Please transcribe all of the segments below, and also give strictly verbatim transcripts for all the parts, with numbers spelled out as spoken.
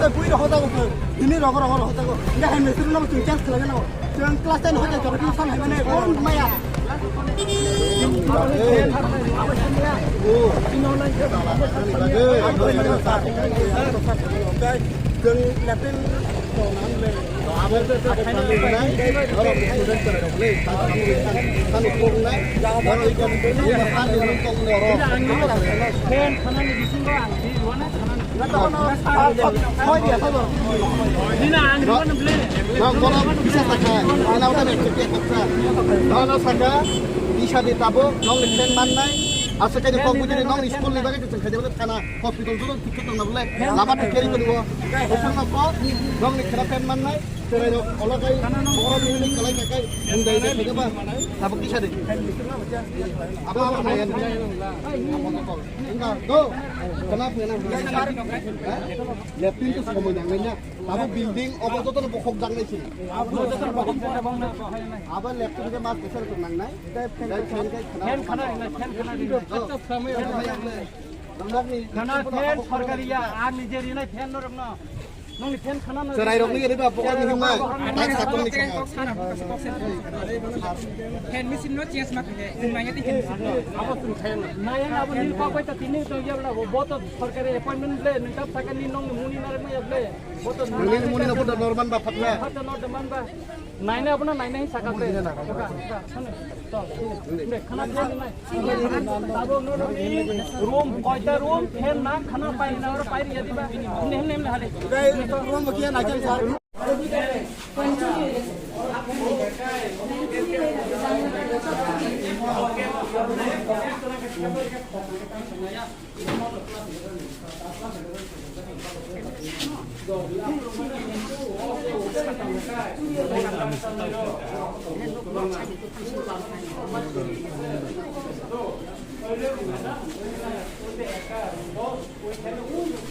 Bui rok hojago khe, bini rogo rogo rok hojago. Enke hai mesri no chwng change khlai nw. Chwng class ten hojago, chwng tuition hai mane kon maya. Chwng latin to nang le. Abo abo student rok le. Sanu kong nai. Oro ikon ko ma sanu tong noro. Fan khanani bisingo ang di rwana khanani. Nina ang rwana ble. Nang bono bisa saka, ana udah mek tek tek. Bono saka, bisa di tabuk, nong ni fan mannai, asa kaya kok bujuri nong ni school ni bagwi tu chengkha jebole thana, hospital tu tiket tong na bole, lama tu keri ko duo. Hospital na ko, nong ni khera fan mannai, cherai rok, ola kai, oro ni ni kalai kakai, mundai de kaya ba, tabuk bisa di. Apa apa nayan. Enggak, go. Kenapa ya? Lepin tu semua yang lainnya. Abo building, obo joto no bokhok jak nai sini. Abo lepin ke mas besar tu nang nai. Fan khana, fan khana. Khana fan sorkari ya, ar nije rinai fan no rok no. Nong ni fan khana no. Cherai rok ni ri ba bokhok ni himai. Tai sa tong ni khana. Fan machine no change ma khane. Nang ya ti fan machine no. Abo tu fan. Nang ya abo ni pa pai ta tini to ya bla bo to sorkari appointment le nang kap sakani nong ni muni na rok ya ble. Nini muni na photo normal ba phatna. Photo normal ba. Naina abono naina hin saka se. Saka, saka, saka. Chol, chol. Bre, khana khe nai. Abo no room, koita room, fan na khana pai na oro pai riya diba. Himne, himne, himne hale. Room khe na khe sir.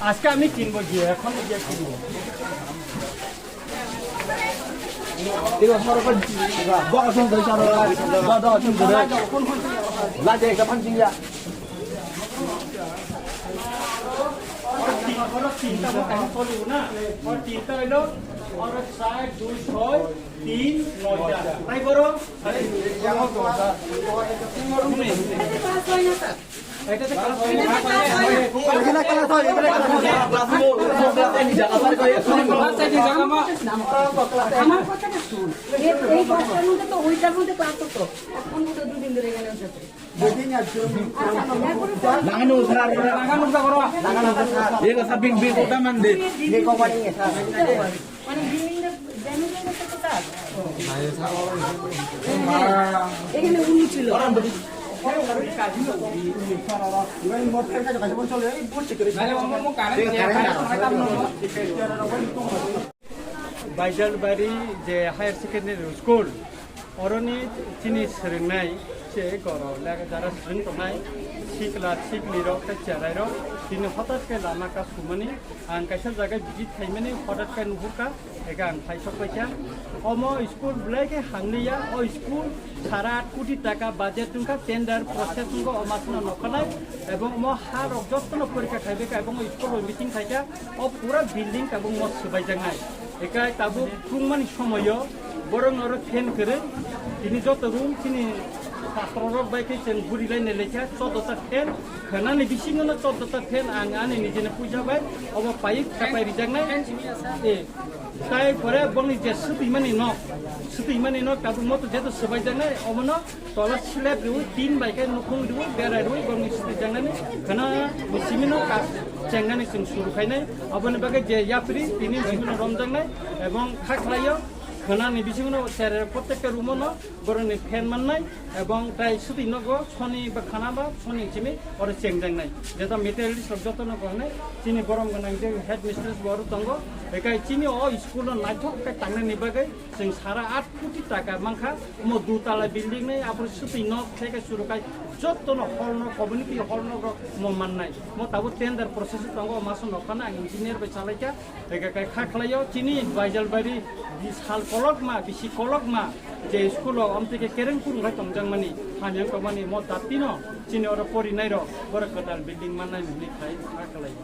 আজকে আমি কিনবো গিয়ে, এখন গিয়ে কিনবো। তিনটা হইলো, চার, দুই, ছয়, তিন, নয়টা। তাই বড়? আমার কথাটা শুন। এই, এই দশটার মধ্যে তো ওইটার মধ্যে ক্লাস হতো। এখন তো দুদিন ধরে এখানে হচ্ছে। লাগানো স্যার, লাগানো স্যার। এই কথা বিগ বিগ কথা মান দে। মানে বিল্ডিং এর ড্যামেজ হয়ে গেছে তো তার। এখানে উনি ছিল। Baijalbari je higher secondary school, oroni chini swrwngnai se goro lega jara swrwng tongnai sikla sikli rok tei cherai rok tini hotat khe lama kasumani ang kaisa jaga visit khaimani hotat khe nuhurkha. Eka ang khaisok paikha. Omo school belai khe hamliya. O school sara aat koti taka budget wngkha, tender process wngkha, o masno nokhanai. Ebong omo ha rok jotono porikha khaibaikha, ebong o school rok meeting khaikha. O pura building tabuk mo swbaijaknai. Eka tabuk thwngmani somoyo borok norok fan kwrwi. Tini joto room chini satro rok bai khe chwng buri lai nai laikha, choddo ta fan. Khwnani bisingo no choddo ta fan ang ani nijeni puisa bai obo payik khapai rijaknai. Eh. Tai pore bongni je swtwimani nok, swtwimani nok tabuk moto jeto swbaijaknai, omono tola slab riwi, tin bai khe nukhung riwi, bera riwi, bongni swtwijaknani khwna bo simino ka chengnani chwng suru khainai. Aboni bagwi je yapri tini simino romjaknai ebong kha khlaio, khwnani bisingono sere prottekta rumono borokni fan mannai. Ebong tai swtwi nogo soni ba khana ba soni simi oro chengjaknai. Jeta materialist rok jotono ko hwnwi chini borom gwnang je headmistress bo oro tongo. Ekai chini o school no naithok khe tangnani bagwi chwng sara aat koti taka mankha. Omo dutala building nai, aphuru swtwi nok theke surukai jotono hall no, community hall no rok mo mannai. Mo tabuk tender process tongo, o maso nokhana ang engineer bai chalaikha. Eka kai kha khlaio chini Baijalbari bisal kolokma, bisi kolokma je school o amtwi khe kereng kurung khai tongjakmani, hamya wng tongmani mo dati no chini oro porinai rok borok kwtal building mannai hwnwi khai kha khlaio.